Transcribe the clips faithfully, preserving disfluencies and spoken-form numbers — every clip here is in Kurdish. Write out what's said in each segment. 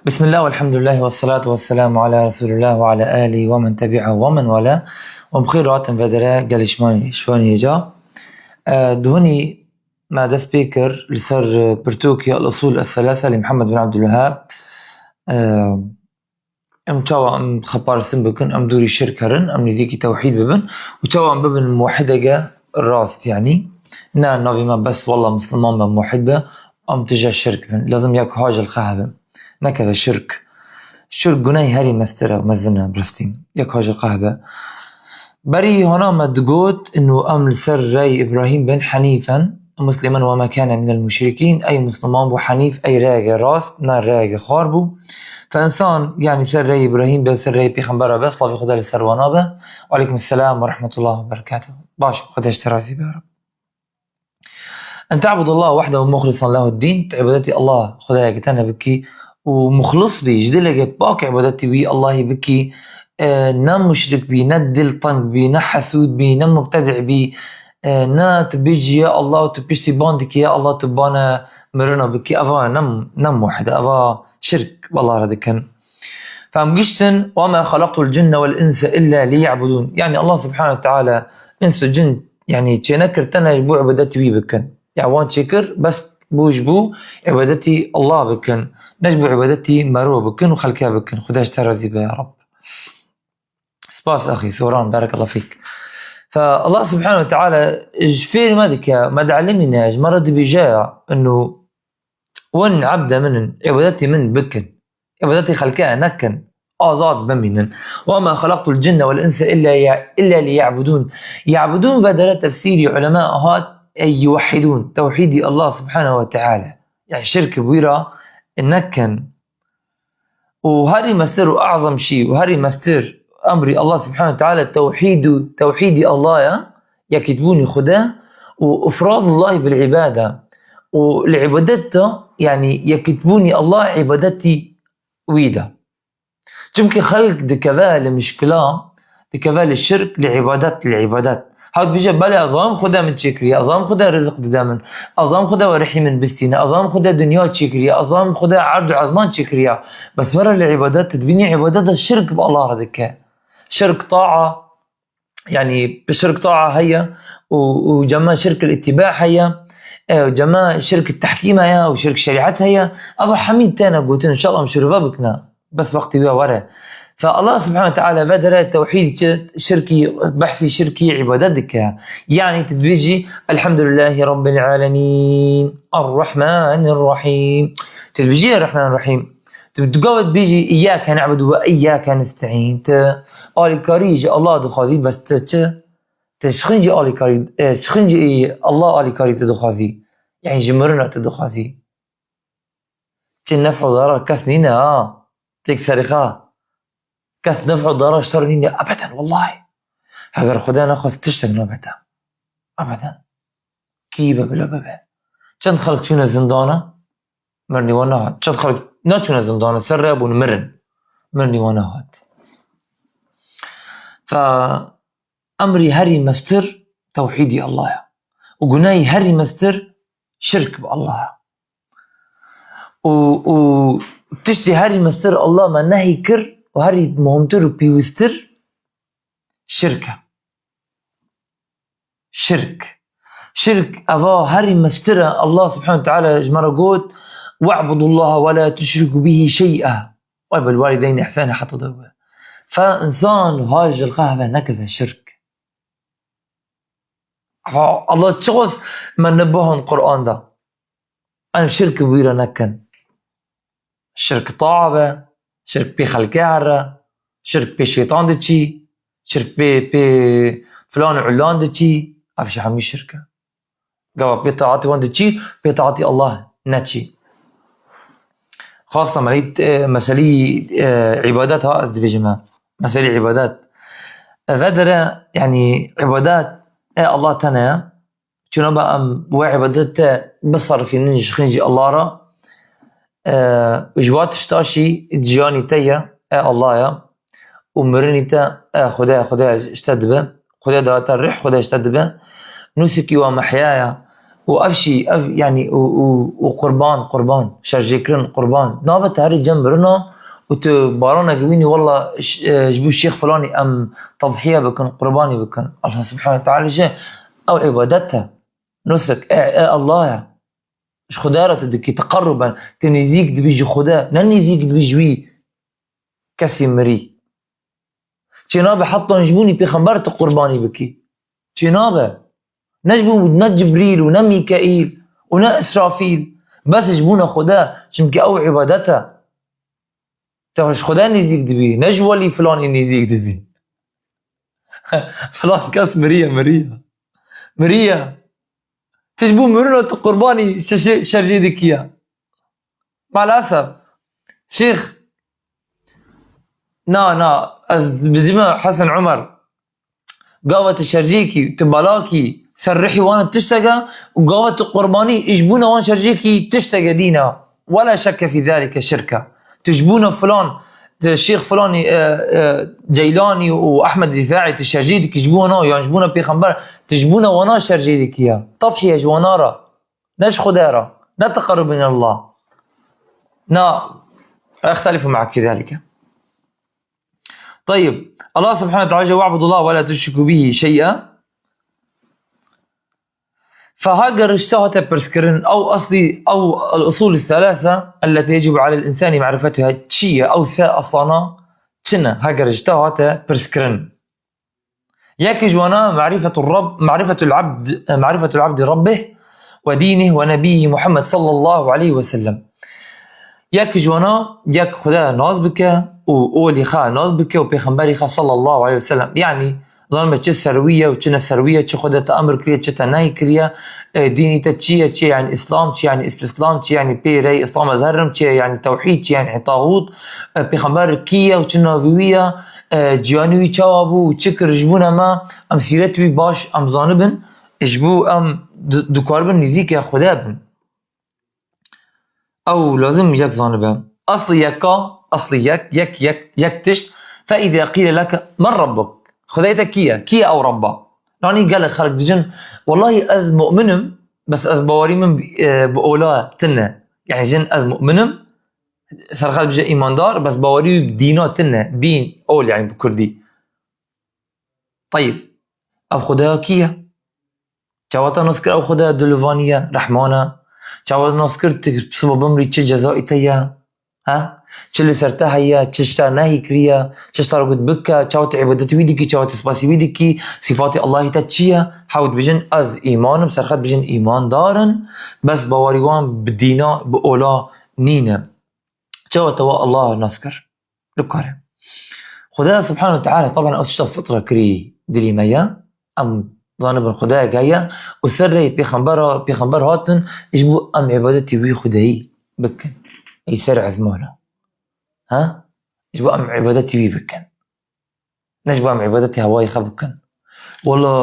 بسم الله والحمد لله والصلاة والسلام على رسول الله وعلى آله ومن تبعه ومن والاه. Em bi xêr hatin vedere gelê şivanê, şivanê hêja. E, duhunî me dest pê kir li ser, e, pirtûkê El-Usul Es-Selasa li Muhammed bin Abdulwehhab. E, em çawa em xeparsin bikin, em dûrî şirk herin, em nêzîkî tewhîd bibin û çawa em bibin muwehhideke rast, yanî ne navê me bes walla Misliman be, muwehhid be, em tije şirk bin. Lazim yek ha ji li xwe hebe. Nekeve şirk. Şirk gunehî herî mestir e, mezin e, bi rastî. Yek ha ji li xwe hebe. Berî hona me digot, inu em li ser rey Îbrahîm bin Henîfen, Muslimen we me kane minel muşrikîn, ey Musliman bû, Henîf, ey reyeke rast, ne reyeke xwar bû. Fe insan, yanî ser rey Îbrahîm be, ser rey Pêxembera be, slavê Xwedê li ser wana be. Aleykum selam ve rahmetullah ve berekatuhu. Baş, Xwedê ji te razî be, ya Rab. En ta'budallaha wahdehu muhlisan lehu'd-din, tu îbadetî Allah, Xwedayeke tene bikî û muxlis bî, ji dileke pak îbadetî wî Allahî bikî, e, ne muşrik bî, ne dil teng bî, ne hesûd bî, ne mubtedi' bî, e, ne tu bêjî ya Allah û tu piştî ban dikî ya Allah tu bane mirina bikî, eva ne, ne muwehhid e, eva şirk bi Allah re dikin. Fem giştin, "Ve ma halaktul cinne vel inse illa liya'budun." Yani Allah Subhanahu ve Teala ins û cin, yani çênekir tene ji bo îbadetî wî bikin. Ya wan çêkir, bes bû ji bo îbadetî Allah bikin. Ne ji bo îbadetî mero bikin û xelke bikin. Xuda ji te razî be ya Rab. Spas axî, Soran, berekallah fîk. Fe Allah Subhanahu ve Teala ji fêr me dike, me dilimîne, ji me re dibêje ya, inu win ebde min in, îbadetî min bikin. Îbadetî xelke nekin, azad bimînin. "Ve ma halaktul cinne vel inse illa ya-, illa liya'budun." Ya'budun ve dere tefsîrî ulema hat, ey yuwehhidun, tewhîdî Allah Subhanahu ve Teala. Yani şirk bi wî re nekin. Û herî mestir û azam şî û herî mestir emrî Allah Subhanahu ve Teala tewhîd û tewhîdî Allah ya, yekîtbûnî Xuda û ifradullah bil îbade. Û li îbadet de, yani yekîtbûnî Allah îbadetî wî de. Çimkî xelk dikeve li mişkila, dikeve li şirk, li îbadet, li îbadet. Hat bêje, belê, ez zanim Xuda min çêkiriye, ez zanim Xuda rizik dide min, ez zanim Xuda we rihî min bistîne, ez zanim Xuda dinya çêkiriye, ez zanim Xuda erd û ezman çêkiriye. Bes were li îbadet, tu dibînî îbadet de şirk bi Allah re dike. Şirk taa, yani şirk taa heye û, û cema şirk îtîba heye, e, cema şirk tehkîm heye û şirk şerîet heye. Eva hemî têne gotin, inşallah em şirove bikine. Bes wextî wî were. Fe Allah Subhanahu ve Teala ve dere tewhîd çi, şirkî, behsî şirkî îbadet dike. Yani tu dibêjî, "Elhamdülillahi Rabbil Alemin, Errahmanirrahim." Tu dibêjî, "Errahmanirrahim." Tu, tu gavê dibêjî, "İyyâke na'budu ve iyyâke nesta'în." Tu alîkarî ji Allah dixwazî, bes tu çi? Tu ji xîncî alîkarî, e, ji xîncî Allah alîkarî tu dixwazî. Yani ji mirina tu dixwazî. Çi nef û darar kes nîne ha. Têk serê xwe. Kes nef û darar ji te re nîne ebeden, wellahî. Heger Xuda nexwest tiştek nabe te. Ebeden. Kî be bila bibe. Çend xelk çûne zindana, mirinî wan nehat. Çend xelk neçûne zindana, ser rê bûn mirin. Mirinî wan nehat. Fe emrî herî mestir tewhîdî Allah ya. Û gunehî herî mestir şirk bi Allah ya. Û, û tiştî herî mestir Allah me nehî kir û herî muhimtir û pîwiztir şirk e. Şirk. Şirk eva herî mestir e. Allah Subhanahu ve Teala ji me re got, "We'budullaha ve la tuşriku bihi şey'a." "Ve bil walideyn ihsana" heta de be. Fe insan ha ji li xwe heve nekeve şirk. Eva Allah çiqas me nebihand Qur'an de. Em şirk bi wî re nekin. Şirk taa be, şirk pê xelkê here, şirk pê şeytan diçî, şirk pê, pê filan û ulan diçî, ev jî hemî şirk e. Gava pê taatî wan diçî, pê taatî Allah neçî. Xasan melî, e, meselî, e, îbadet ha ez dibêjim e. Meselî îbadet. E, vedere, yani îbadet, e, Allah tene ye. Çuna ba em we îbadet te bisarifînin ji xîncî Allah re, e, ji wa tişta şî jiyanî te ye, e Allah ya, û mirinî te, e Xuda ya, Xuda ya ji te dibe, Xuda da te rih, Xuda ji te dibe, nûsikî wa mehya ya, û ev şî, ev, yanî, û, û, û qurban, qurban, şerjêkirin, qurban. Nabe te herî cem mirina û tu baranek wînî, "Walla, ş-, e, ji bo şêx filanî em tedhiye bikin, qurbanî bikin." Allah Subhanahu ve Teala jî ew îbadet e. Nusuk, e, e, Allah e. Ji Xuda re tu dikî, teqerruben, tu nêzîk dibî ji Xuda, ne nêzîk dibî ji wî kesî mirî. Çênabe heta ji bo nî pêxember tu qurbanî bikî. Çênabe. Ne ji bo ne Cibrîl û ne Mîkaîl û ne Îsrafîl. Bes ji bo ne Xuda, çimkî ew îbadet e. Te ji Xuda nêzîk dibî, ne ji welî filanî nêzîk dibî. Filan kes miriye, miriye. Miriye. Tu ji bo mirina tu qurbanî şe-, şe-, şerjê dikiye. Maalesef. Şêx. Na, na. Ez bizîme Hesen Umer. Gava tu şerjêkî, tu balakî, ser rihî wan tişteke û gava tu qurbanî, ji bona wan şerjêkî tişteke dîn e. Wela şekke fî zalike şirke. Tu ji bona filan, tu Şêx filanî, e, e, Ceylanî û Ehmed Rîfaî tu şerjê dikî ji bona, yan ji bona pêxember, tu ji bona wana şerjê dikî ya. Tedhiye ji wana re. Ne ji Xuda re. Ne teqerrub ila Allah. Na, extelifu me'ak fî zalike. Tayyib. Allah Subhanahu ve Teala, "Ve'budullaha ve la tuşriku bihi şey'a." Fa heger ji te hate pirskirin, ew eslî, ew el-usul thelâthe elleti yecibu alel insani ma'rifetuha çi ye? Ew se eslana çi ne? Heger ji te hate pirskirin. Yek ji wana ma'rifetul Rabb, ma'rifetul abd, ma'rifetul abdi Rabbih ve dînih ve nebiyyi Muhammed sallallahu aleyhi ve sellem. Yek ji wana, yek Xuda nas bike û olî xwe nas bike û pêxemberî xwe sallallahu aleyhi ve sellem. Yanî, zanibin çi ser wî ye û çi ne ser wî ye, çi Xuda te emir kiriye, çi te nehy kiriye, e, dînî te çi ye, çi ye, yanî Îslam, çi ye, yanî îstîslam, çi ye, yanî pê rey Îslam ez herim, çi ye, yanî tewhîd, çi ye, yanî tawût, e, pêxember kî ye û çi navê wî ye, e, ciyanî wî çawa bû, çi kir ji bo me, em sîret wî baş em zanibin, ji bo em di-, dikaribin nêzîkê Xuda bin. Ew lazim yek zanibe. Eslî yeka, eslî yek, yek, yek, yek tişt. Fe îze qîle leke men rabbuk? Xwedayê te kî ye? Kî ye ew Rabba? Nanî gelek xelk dibêjin, "Wellahî ez mu'min im, bes ez bawerî min, e, bi ola tune." Yanî jin ez mu'min im, ser xelk dibêje îmandar, bes bawerî wî bi dîna tune. Dîn, ol, yanî bi kurdî. Teyib. Ev Xwedaya kî ye? Çawa te nas kir ew Xwedaya dilovanî ye, rehman e? Çawa nas kir tu siba bimrî çi cezayê te ye? He? Çi li ser te heye, çi ji te nehy kiriye, çi ji te re got bike, çawa tu îbadetê wî dikî, çawa tu spasî wî dikî, sîfatê Allahî te çi ye? Hewt bijin, ez îman im, serxet bijin îmandar in, bes bawerî wan bi dîna, bi ola nîne. Çawa te wa Allah nas kir? Nikare. Xuda Subhanahu ve Teala, taban, ew tişta fitra kirî dilî me ye. Em zanibin Xudayek heye û ser rêyê pêxembera, pêxember hatin ji bo em îbadetî wî Xudayî bikin. Ey ser ezmana. Ha? Ji bo em îbadetî wî bikin. Ne ji bo em îbadetê hewayê xwe bikin. Wela,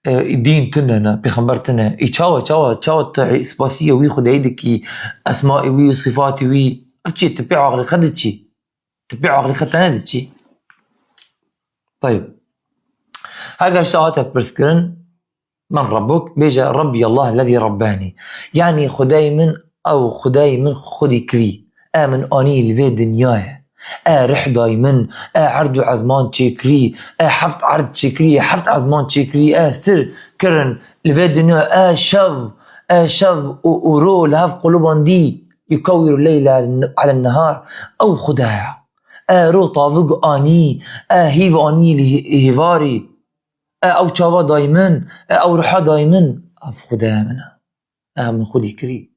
e, e, dîn tune ne, pêxember tune. Î çawa, çawa, çawa tu spasiya wî Xwedayî dikî, esmaê wî û sifatê wî? Ev çi? Tu pê aqilê xwe diçî. Tu pê aqilê xwe te nediçî. Tayib. Heger şa hate pirskirin, "Men Rabbuk?" Bêje, "Rabbi Allah lezî Rabbani." Yanî Xwedayê min, ew Xwedayê min xwedî kirî. E min anî li vê dinyayê. E rih dayî min, e erd û ezman çêkirî, e heft erd çêkirî, e heft ezman çêkirî, e stir kirin li vê dinyayê, e şev, e şev û, û ro li hev qulubandî, yukewwirul leyla alen nehar. Ew Xwedaya. E ro tavik anî, e hîv anî li hî-, hêvarî. E ew çava dayî min, e ew riha dayî min, ev Xwedaya min e. Ev min xwedî kirî.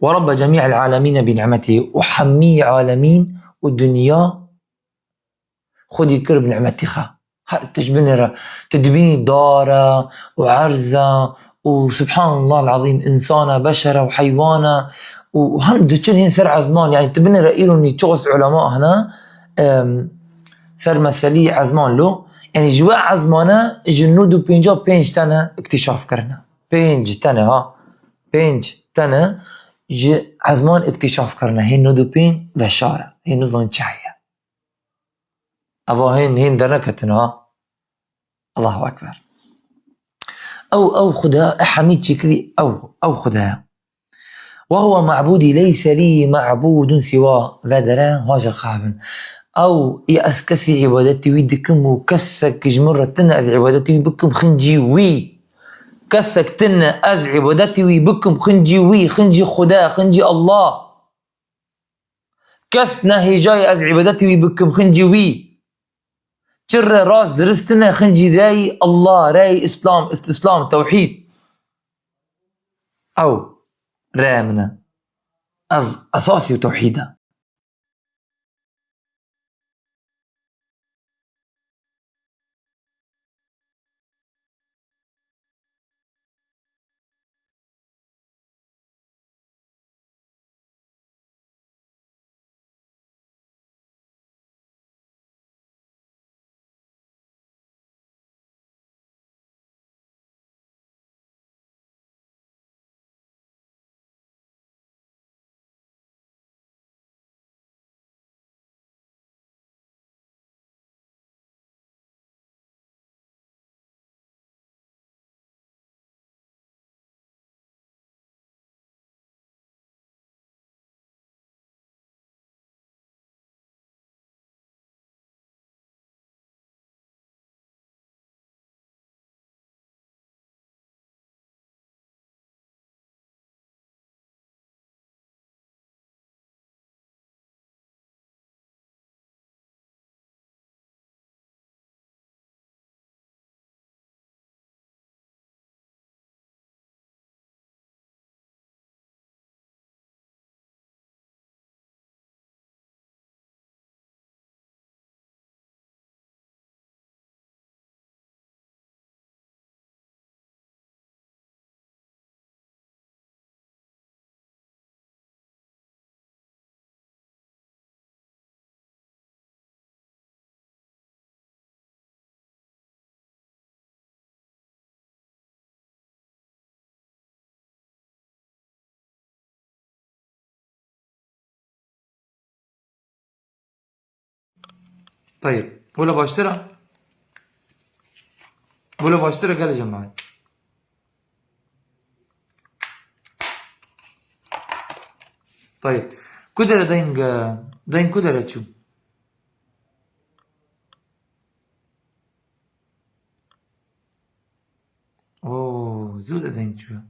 Ve Rabbe cemî'el alemîne bi ni'metî û hemî alemîn û dinya xwedî kir bi ni'metî xwe. Her tişt binê re, tu dibînî dar e û erz e û subhanallah azîm, însan e, beşer e û heywan e û hem diçin hên ser ezman, yanî tu binê re îro nî çiqas ulema hene, em, ser meselî ezman lo, yanî ji we ezmane ji nod û pênca pênc tene îktîşaf kirine. Pênc tene ha. Pênc tene ji ezman îktîşaf kirine. Hên nod û pênc veşar e. Hên nizanin çi heye. Eva hên, hên derneketin ha. Allahu Ekber. Ew, ew Xuda, e, Hemîd çêkirî, ew, ew Xuda ye. "Ve huve ma'budî leyse lî ma'budun siwa." Vedere, haşa xabin. Ew, ya ez kesî îbadetî wî dikim û kesek ji min re tine ez îbadetî wî bikim, xincî wî. Kesek tine ez îbadetî wî bikim, xincî wî, xincî Xuda, xincî Allah. Kes nehêjayê ez îbadetî wî bikim, xincî wî. Çi re rast dirist tine, xincî reyî Allah, reyî Îslam, îstîslam, tewhîd. Ew reye min e. Ev esasî û tewhîd e. Tayib. Wele baştir e. Wele baştir e gelê cemaet. Tayib. Ku dere deng, e, deng ku dere çû? Oo, zû de deng çû.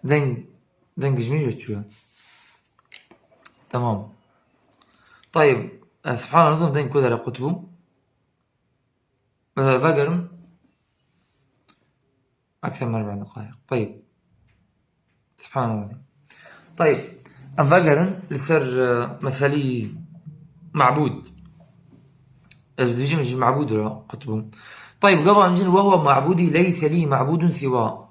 Deng, deng ji min re çûye. Tamam. Tayib, e, subhanallah, deng ku dere qut bû. E, vegerim. Ekser min erbe deqayiq. Tayib. Subhanallah. Tayib. Em vegerin li ser, e, meselî mabûd. Ez dibêjim ji mabûd re qut bûm. Tayib, gava em jin, "Ve huve mabûdî leyse lî mabûdun siwa."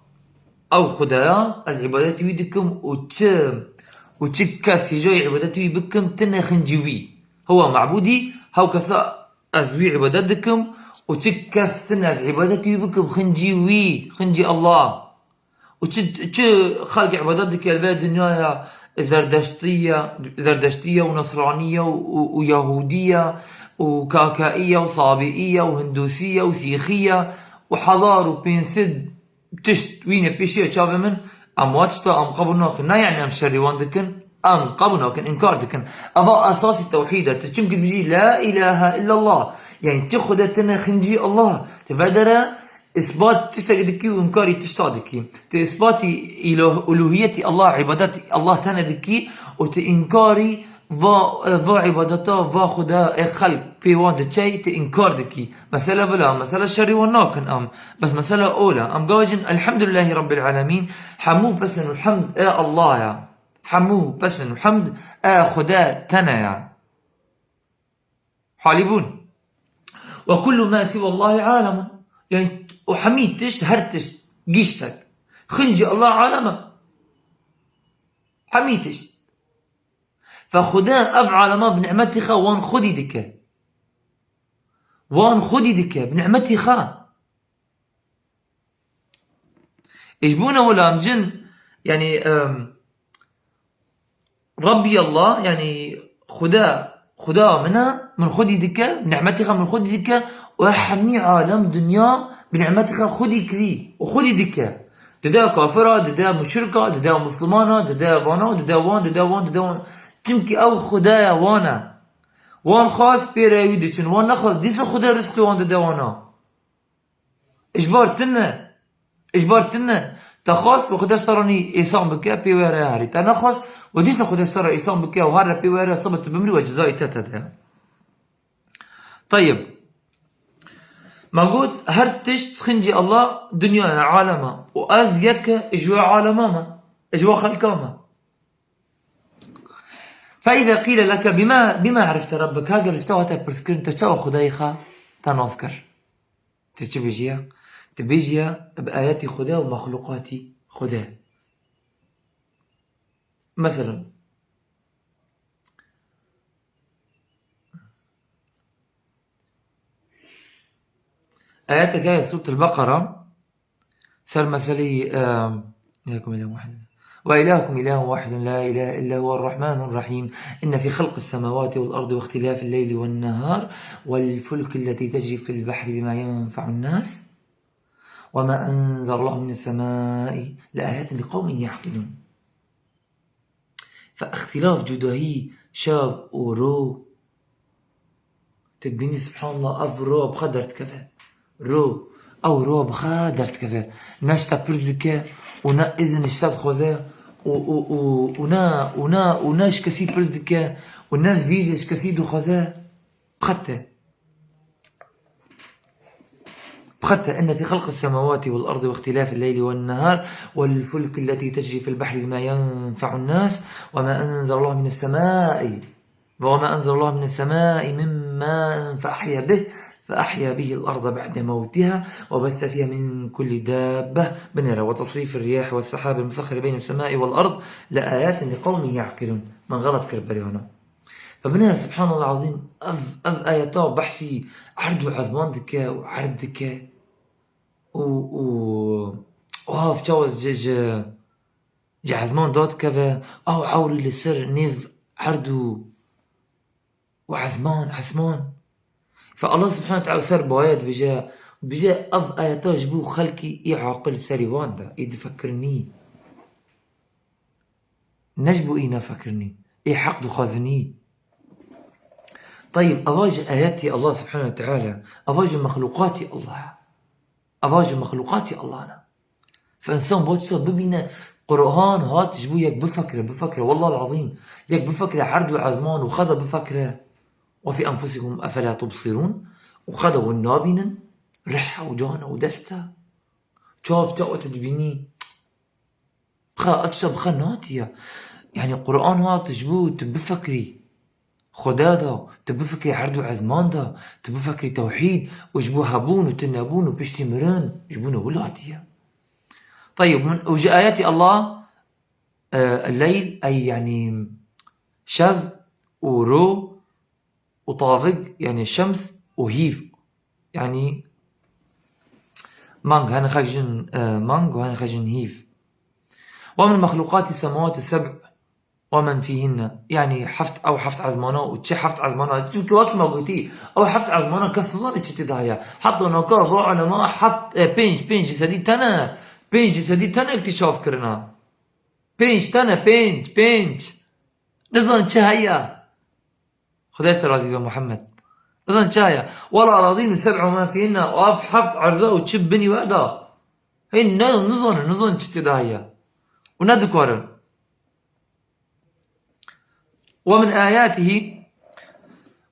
Ew Xwedaya ez îbadetî wî dikim û çi, û çi kes hêjayî îbadetî wî bikim, tine xincî wî. Huve mabûdî, hew kesa ez wî îbadet dikim û çi kes tine ez îbadetî wî bikim, xincî wî, xincî Allah. Û çi, çi xelk îbadet dike li vê dinyaya, Zerdeştiye, Zerdeştiye û Nesraniye û, û, û Yahûdiye û Kakaiye û Sabiiye û Hindûsiye û Sîxiye û hezar û pênc sed tişt wîne pêşiya çavê min, em wa tişta em qebûl nakin. Ne, yani em şerî wan dikin, em qebûl nakin, înkar dikin. Eva esasî tewhîd e. Tu çimkî dibijî, "La ilahe illallah." Yani çi Xude tine xincî Allah. Tu vedere, îsbat tiştekî dikî û înkarî tişta dikî. Tu îsbatî îlah-, uluhiyetî Allah, îbadetî Allah tene dikî û tu înkarî va, va îbadeta, va Xuda ê xelk pê wan diçey, tu înkar dikî. Mesele vila, mesele şerî wan nakin em. Bes mesele ola. Em gavê jin, Elhamdulillahî Rabbil Alemîn, hemû pesin û hemd ê Allah ya. Hemû pesin û hemd ê Xuda tene ya. Halî bûn. "Ve kullu ma siwallahî alemun." Yani, û hemî tişt, her tişt, giştek. Xincî Allah alem e. Hemî tişt. Fe Xuda ev alema bi nimetî xwe wan xwedî dike. Wan xwedî dike, bi nimetî xwe. Ê ji bo ne wela em jin, yani, em, Rabbi Allah, yani Xuda, Xuda min e, min xwedî dike, nîmetê xwe min xwedî dike û hemî alem, dinya bi nîmetê xwe xwedî kirî û xwedî dike. Dide kafira, dide muşrika, dide muslimana, dide vana, dide wan, dide wan, dide wan. Çimkî ew Xwedaya wan e. Wan xwest pê re wî diçin, wan nexwest dîsa Xwedê rizqê wan dide wana. Ji bar tune, ji bar tune. Te xwest û Xwedê ji te re nî îhsan bike, pê were herî. Te nexwest û dîsa Xwedê ji te re îhsan bike û her re pê were, sibe tu bimrî we cezayê te te de. Teyib. Me got, her tişt xincî Allah, dinya ye, alem e. Û ez yek e ji wê alema me, ji wê xelka me. فإذا قيل لك بما، بما عرفت ربك، ha ger ji te hate pirskirin, te çawa Xwedayê xwe te nas kir? Tu çi bêjiye? Tu bêjiye bi ayetî Xwedê û mexluqatî Xwedê. Mesela, ayetek heye Sûretul Beqera, ser meseleyî, em, إلهكم إله واحد، وإلهكم إله واحد لا إله إلا هو الرحمن الرحيم. إن في خلق السماوات والأرض واختلاف الليل والنهار والفلك التي تجري في البحر بما ينفع الناس وما أنزل الله من السماء لآيات لقوم يعقلون. Fe îxtîlaf, cudahî, şev û ro. Tu dibînî, subhanallah, ev ro bi xwe derdikeve. Ro, ew ro bi xwe derdikeve. Ne ji te pirs dike û ne îzin ji te dixwaze û, û, û, û ne, û ne, û ne ji kesî pirs dike û ne vî ji kesî dixwaze. Bi xwe te. Bi xwe te. إن في خلق السماوات والأرض واختلاف الليل والنهار والفلك التي تجري في البحر بما ينفع الناس وما أنزل الله من السماء، وما أنزل الله من السماء من ماء فأحيا به، فأحيا به الأرض بعد موتها وبث فيها من كل دابة. Binêre, وتصريف الرياح والسحاب المسخر بين السماء والأرض لآيات لقوم يعقلون. Min xelet kir berê hona. Fe binêre, subhanallah azîm, ev, ev ayeta behsî erd û ezman dike û erd dike û, û, û av çawa ji, ji, ji ezman dadikeve, ew ewrî li ser nêv erd û, û ezman, esman. Fe Allah subhanahu teala ser bi ayet dibêje, dibêje, ev ayeta ji bo xelkî ê aqil serî wan de, ê difekirinî. Ne ji bo î nefekirinî, ê heq dixwazinî. Teyib, eva ji ayetî Allah subhanahu teala, eva ji mexluqatî Allah. Eva ji mexluqatî Allah ne. Fe însan bo çi bibîne, Quran hat ji bo yek bifekire, bifekire, wallah azîm, yek bifekire, erd û ezman û xwe de bifekire. Ve fî enfusikum efela tubsirûn, û xwe de hûn nabînin, rih û can û dest e. Çav te û tu dibînî. Xwe, ev tişta bi xwe nehatiye. Yanî Quran hat ji bo tu bifekirî. Xweda da, tu bifekirî erd û ezman da, tu bifekirî tewhîd û ji bo hebûn û tu nebûn û piştî mirin, ji bo ne wilo hatiye. Teyib, min, û ji ayetî Allah, e, leyl, ey, yanî şev û ro û tavik, yanî şems û hîv. Yanî mang, hene xwe jin, e, mang û hene xwe jin hîv. Ve min mexluqatî semawatî seb ve men fîhinne. Yanî heft, ew heft ezmana û çi heft ezmana. Çimkî wekî me gotî, ew heft ezmana kes nizane çi tê de heye. Heta naka va ulema heft, e, pênc, pênc ji sedî tene, pênc ji sedî tene tê çav kirina. Pênc tene, pênc, pênc. Nizan çi heye. Xwedê ser razî be Muhammed. Nizan çi heye. Wal aradîn û seb'u men fîhinne, ev heft erza û çi binî we da. Hê ne, nizane, nizan çi tê de heye. Û nedikarin. Ve min ayatihî,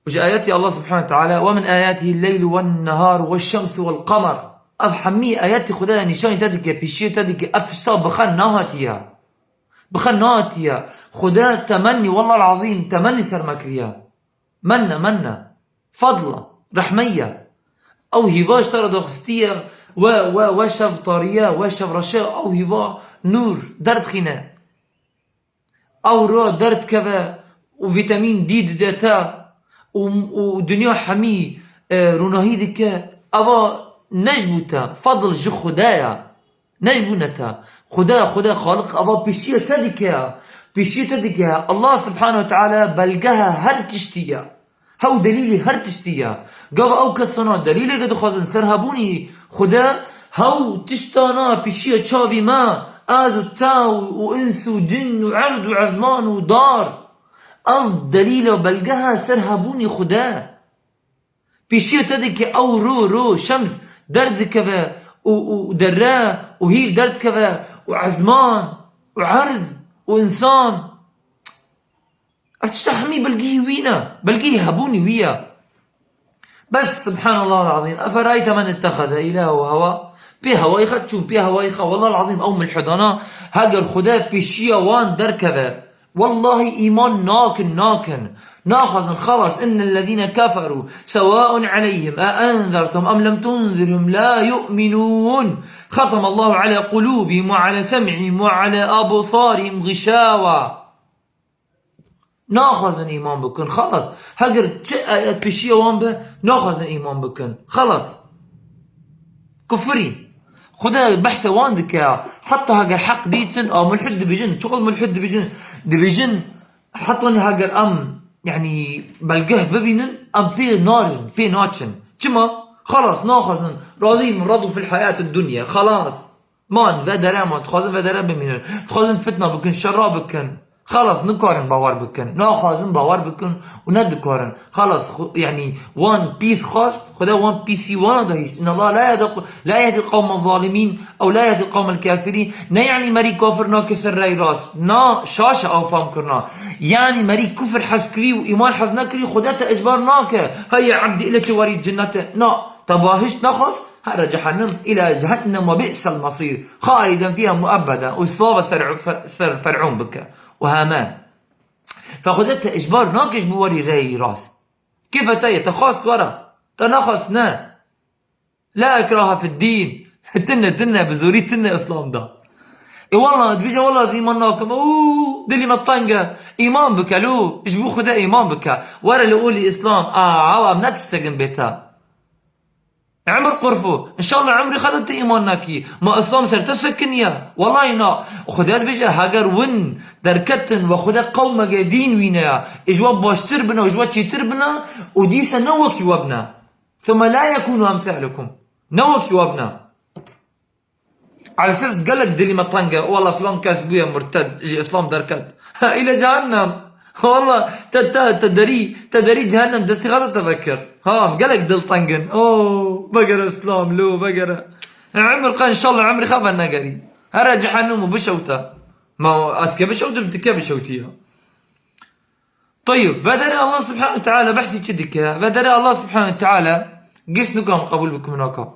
û ji ayetî Allah subhanahu teala, ve min ayatihî leylu wen neharu ve şemsu vel qamar. Ev hemî ayetî Xwedê nîşanî te dike, pêşiyê te dike, ev tişta bi xwe nehatiye. Bi xwe nehatiye. Xwedê temennî, wallah azîm, temennî ser me kiriye. Menne, menne. Fadla, rehmeye. Ew hîva ji te re daxistiye, we, we, we şev tariye, we şev reşe, ew hîva nûr, derdixîne. Ew ra derdikeve û vîtemîn D dide te û, û dinya hemî, e, rûnahî dike. Eva ne ji bo te, fadl ji Xwedê ye. Ne ji bo ne te. Xwedê, Xwedê Xaliq eva pêşiya te dike ya. Pêşiya te dike ya. Allah subhanahu ve teala belgeha her tiştî ya. Hew delîlê her tiştî ye. Gava ew kesana delîleke dixwazin ser hebûnî Xude, hew tiştana pêşiya çavî me, ez û te û, û ins û cin û erd û ezman û dar. Ev delîla belgehe ser hebûnî Xude. Pêşiya te dike ew ro, ro, şems derdikeve û, û dere û hîr derdikeve û ezman û erz û însan. Ev tişta hemî belgehî wî ne, belgehî hebûnî wî ye. Bes, subhanallah al-azîm. Eferayte men itteheze îlehehu heva. Pê hewayê xwe çûn, pê hewayê xwe. Wallah al-azîm, ew mulhidana, heger Xude pêşiya wan derkeve, wallahî îman nakin, nakin. Naxwazin, xelas, innellezîne keferû, sewa'un aleyhim, e enzertehum em lem tunzirhum, la yu'minûn. Xetemallahu ala qulûbihim ve ala sem'ihim ve ala absarihim gişawa. Naxwazin îman bikin, xelas. Heger çi ayet pêşiya wan be, naxwazin îman bikin. Xelas. Kufirî. Xuda behse wan dike ya. Heta heger heq dîtin, a mulhid dibêjin, çiqas mulhid dibêjin, dibêjin, heta heger em, yani, belgeh bibînin, em pê narin, pê naçin. Çima? Xelas, naxwazin. Razî min radu fil hayatid dunya. Xelas. Man, vedere man, dixwazin vedere bimînin. Dixwazin fitna bikin, şerra bikin. Xelas, nikarin bawer bikin. Naxwazin bawer bikin û nedikarin. Xelas, xu-, yani, wan pîs xwast, Xuda wan pîsî wana da hîşt. Inna Allah la yehdi, la yehdi qawme zalimîn, ew la yehdi qawmel kafirîn. Ne yani merî kafir nake ser rey rast. Na, şaş e ew fam kirina. Yani merî kufir hez kirî û îman hez nekirî, Xuda te ecbar nake. Hey ya ebdî, ile tu werî cinnete. Na, te bahişt nexwast? Here cehennem, ila cehennem ve bi'sel mesîr. Xaliden fîha muebbeden. Û slava ser, ser Fer'ûn bike. Û Haman. Fe Xuda te icbar nake ji bo werî reyî rast. Kêfa te ye, te xwest were. Te nexwest ne. La ikrahe fid dîn. Tine, tine, bi zorî tine Îslam da. E wallah, dibêje wallah ez îman nakim. Û, dilî me teng e. Îman bike lo. Ji bo Xuda îman bike. Were li olî Îslam. A, ew em ne tiştek in bê te. Emir qurfû. Înşallah emrê xwe de tu îman nakî. Ma Îslam ser te sekiniye. Wellahî na. Xuda dibêje, heger win derketin we Xuda qewmeke dîn wîne ya. Ê ji we baştir bine û ji we çêtir bine û dîse ne wekî we bine. Thumma la yekunu emsalikum. Ne wekî we bine. Alsiz gelek dilî me teng e. Wala filan kes bûye murted, ji Îslam derket. Ha, île cehennem. Wala te, te, te derî, te derî cehennem destî xwe de te vekir. Ha, gelek dil teng in. Oo, vegere Îslam, lo, vegere. Emir qe, înşallah emrê xwe venegerî. Here cehennem û bişewte. Ma ez ke bişewtim, tu ke bişewtî ya. Tayyib, vedere Allah Subhanahu Teala behsî çi dike? Vedere Allah Subhanahu Teala giş nikam qebûl bikim naka.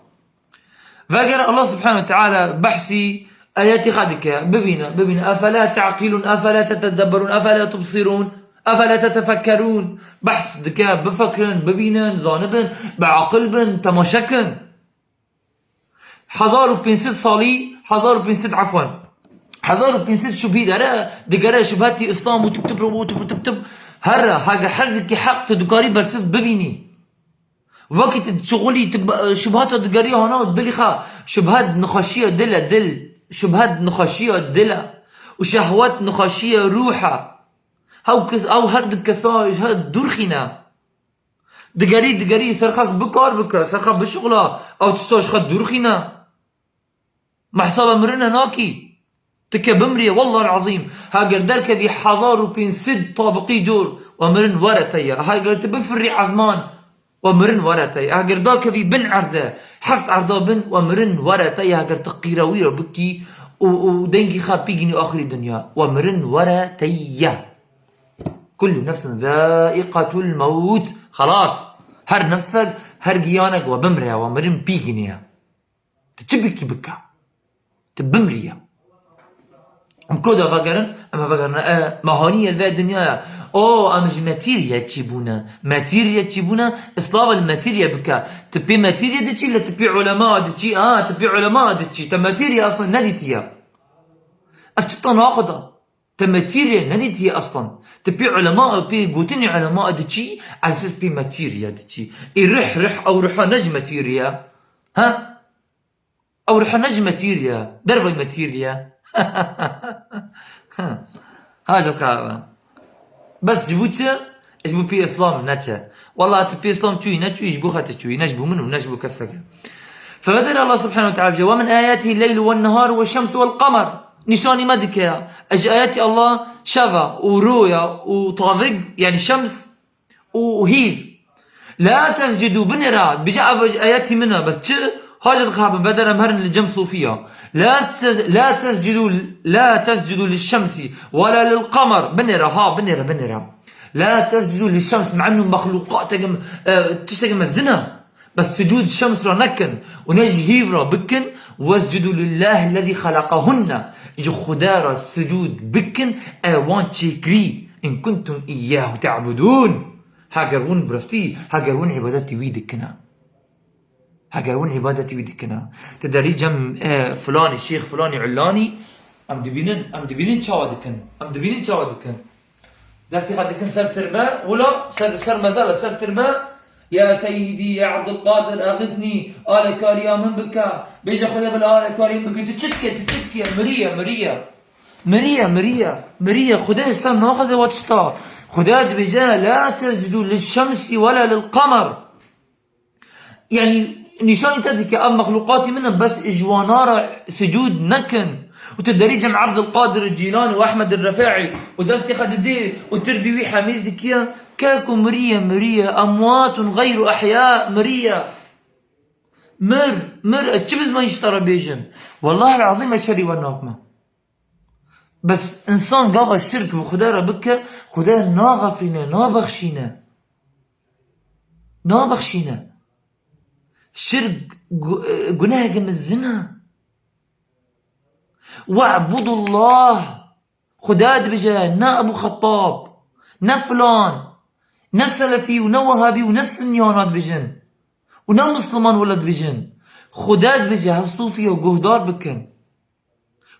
Vegere Allah Subhanahu Teala behsî ayetî xwe dike. Bibîne, bibîne. Efela ta'qilûn, efela tetedebberûn, efela tubsirûn, efela tetefekkerûn. Behs dike, bifikirin, bibînin, zanibin, bi aqil bin, temaşe kin. Hezar û pênc sed salî, hezar û pênc sed, efwan, hezar û pênc sed şubhî dere, digere şubhetî Îslam û tip tip û tip û tip tip. Herre, hege hezikî heq tu dikarî bersiv bibînî. Wekî tu şixulî, tu be-, şubhata digerî hana û dilî xwe, şubhet nixweşiya dil e, dil. Şubhet nixweşiya dil e. Û şehwet nixweşiya ruh e. Hew kes, ew her du kesa ji hev dûr xîne. Digerî, digerî, ser xwe bikar bike, ser xwe bişixula, ew tişta ji xwe dûr xîne. Me hesaba mirine nakî. Ti ke bimrî, wellahil azîm, heger derkevî hezar û pênc sed tabiqî cor, we mirin were te ye. Heger tu bifirî ezman, we mirin were te ye. Heger dakevî bin erde, heft erda bin, we mirin were te ye. Heger tu qîrewî re bikî û, û dengî xwe pîgînî axirî dinya, we mirin were te ye. Kullu nefsin zaiqatul mewt. Xelas. Her nefsek, her giyanek we bimre, we mirin pîginiye. Tu çi bikî bike. Tu bimriye. Em koda vegerin, em vegerin, e, me haniye ve dinyaya. O, em ji metîriye çî bûne. Metîriye çî bûne, islav el metîriye bike. Tu pê metîriye diçî, le tu pê ulema diçî, a, tu pê ulema diçî. Te metîriye aslında nedîtiye. Ev çi ta naxuda. Te metîrê nedîtiye aslan. Te pê ulema, pê gotinê ulema diçî, ez pê metîrê diçî. Ê rih, rih, ew riha ne ji metîrê ye. Ha? Ew riha ne ji metîrê ye. Dervey metîrê ye. Ha, ji qehwe. Bes ji bo çi? Ji bo pê Îslam neçe. Wela tu pê Îslam çûyî, neçûyî, ji bo xwe tu çûyî, ne ji bo min û ne ji bo kesek. Fe vedera Allah subhanehu ve teala, ve min ayatihi leylu ve nehar ve şemsu vel qamar. Nîşanî me dike ya. Ez ji ayetî Allah şeva û roya û tavik, yani şems û hîv. La tescudû, binêra, bije ev ji ayetî min e, bes çi? Haca dixabin, vederem herin li cem sofiya. La te-, la tescudû, la tescudû li şemsi, ve la lil qamar. Binêra, ha, binêra, binêra. La tescudû li şems, me'nû mexlûqatek, e, tiştek mezin e. Bes sucûd şems ra nekin û ne ji hîv ra bikin. Vescudû lillâhi lezî xelaqahunne. Ji Xuda ra sucûd bikin, ew wan çêkirî. In kuntum iyyâhu te'budûn. Heger hûn bi rastî, heger hûn îbadetî wî dikine. Heger hûn îbadetî wî dikine. Te derî cem, e, filanî, şêx filanî, ulanî, em dibînin, em dibînin çawa dikin. Em dibînin çawa dikin. Destê xwe dikin ser tirbe, wila ser, ser mezara, ser tirbe. Ya Seyyidî, ya Abdulkadir, exiznî, alekariya min bike. Bêje Xwedê bila alekariya min bike. Tu çi dikê, tu çi dikê? Miriye, miriye. Miriye, miriye. Miriye. Xwedê ji te naxwaze wa tişta. Xwedê dibêje, la tescudû lil şemsî wela lil qemer. Yani, nîşanî te dike, ev mexlûqatî min in, bes ji wana re sicûd nekin. Û tu derî cem Abdulkadir Cîlanî û Ehmed Refe'î û destê xwe didê û tirbî wî hemîz dikiye, keko miriye, miriye, emwatun gayru ehya, miriye. Mir, mir, ez çi bi zimanî ji te re bêjim? Wellahil ezîm ez şerî we naxme. Bes însan gava şirk bi Xwedê re bike, Xwedê naxefîne, nabexşîne. Nabexşîne. Şirk gu-, e, guneheke mezin e. We'budullah. Xwedê dibêje, ne Ebû Xettab, ne filan, ne selefî û ne wehabî û ne sunnî wana dibêjin. Û ne misliman wele dibêjin. Xwedê dibêje, hev sûfî û guhdar bikin.